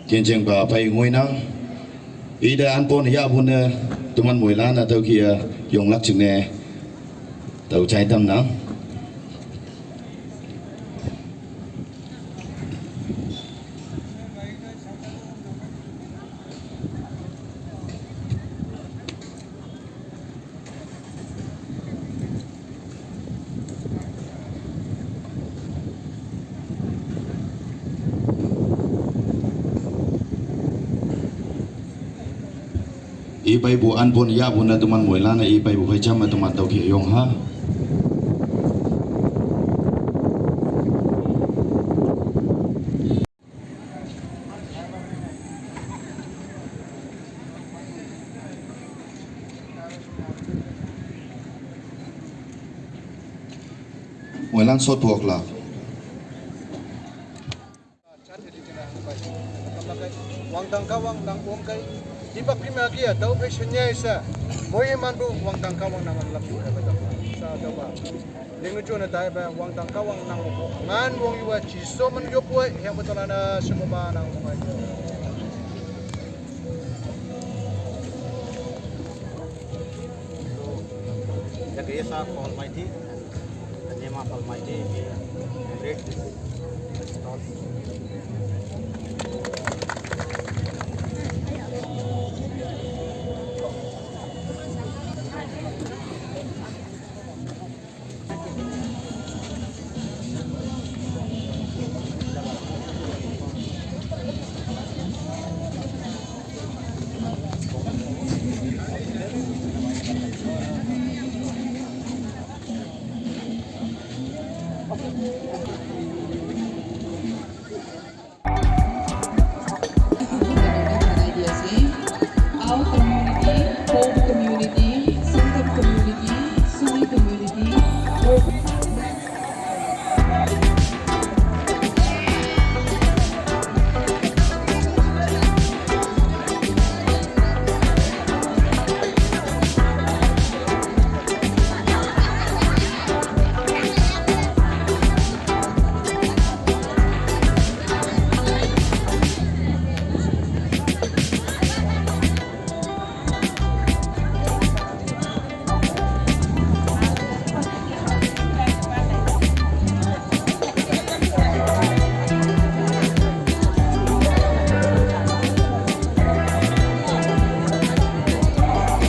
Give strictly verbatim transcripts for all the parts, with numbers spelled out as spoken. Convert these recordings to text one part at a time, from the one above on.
Jenjeng ba pai ngoi na. Ida anpon ya bune tuman moila na tau kia yong lak ching ne tau chai tam na. I pai bu an bon ya bu na tuman moila na i pai bu khai chama tuman tau ki yong ha. Moilan sot buak la. Wang tang ka wang nang om kai. Di pak pi ma kia dau pe shen yai sa. Moi man bu wang tang ka wang nang lam bu sa dau ba. Ling nu chun tai ba wang tang ka wang nang bu. Ngan wang yu wa chi so man yo pue. Hiang bu tolana shu ba nang bu kai. The grace of Almighty, the name of Almighty, we read this. Ao community, Pom community, Sangam community, Suni community,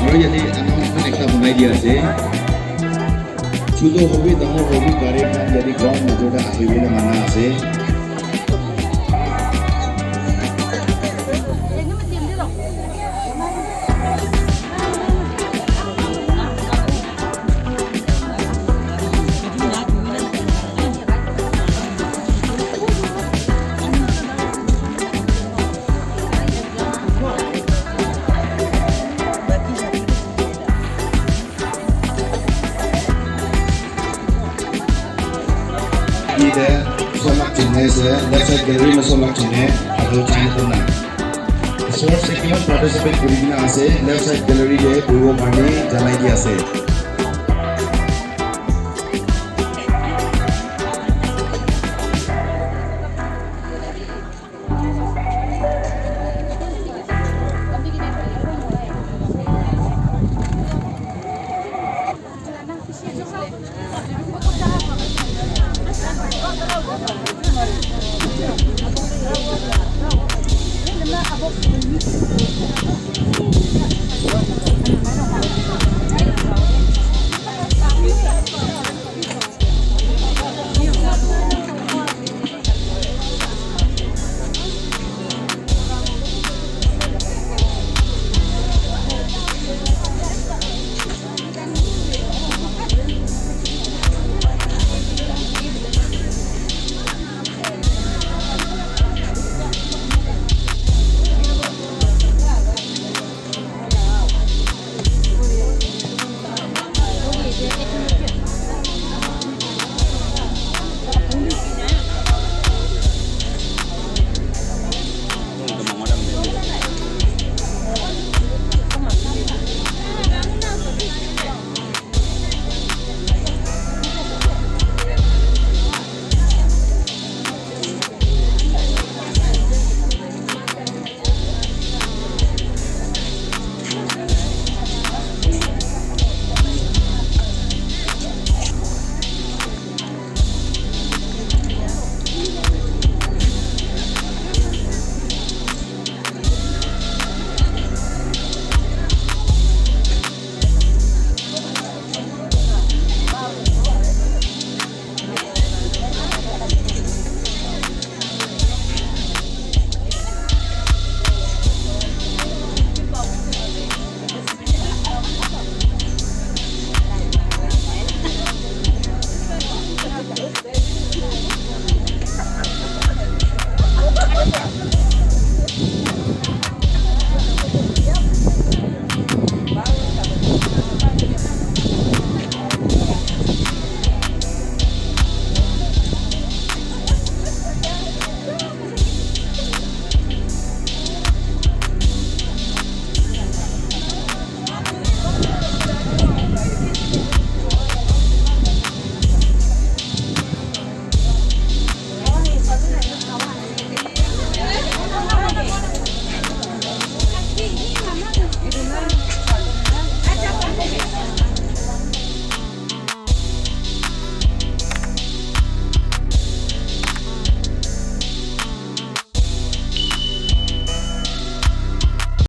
Aru yate announcement ekta banai dia ase. Chutu hobi, dangor hobi, gari khan yate ground majot te ahi bole mana ase. Ite solak chinai ase, left side gallery ma solak chinai, aru Chinatown na. Sports te kiman participate kuri kena ase, left side gallery te kuribo karne janai di ase.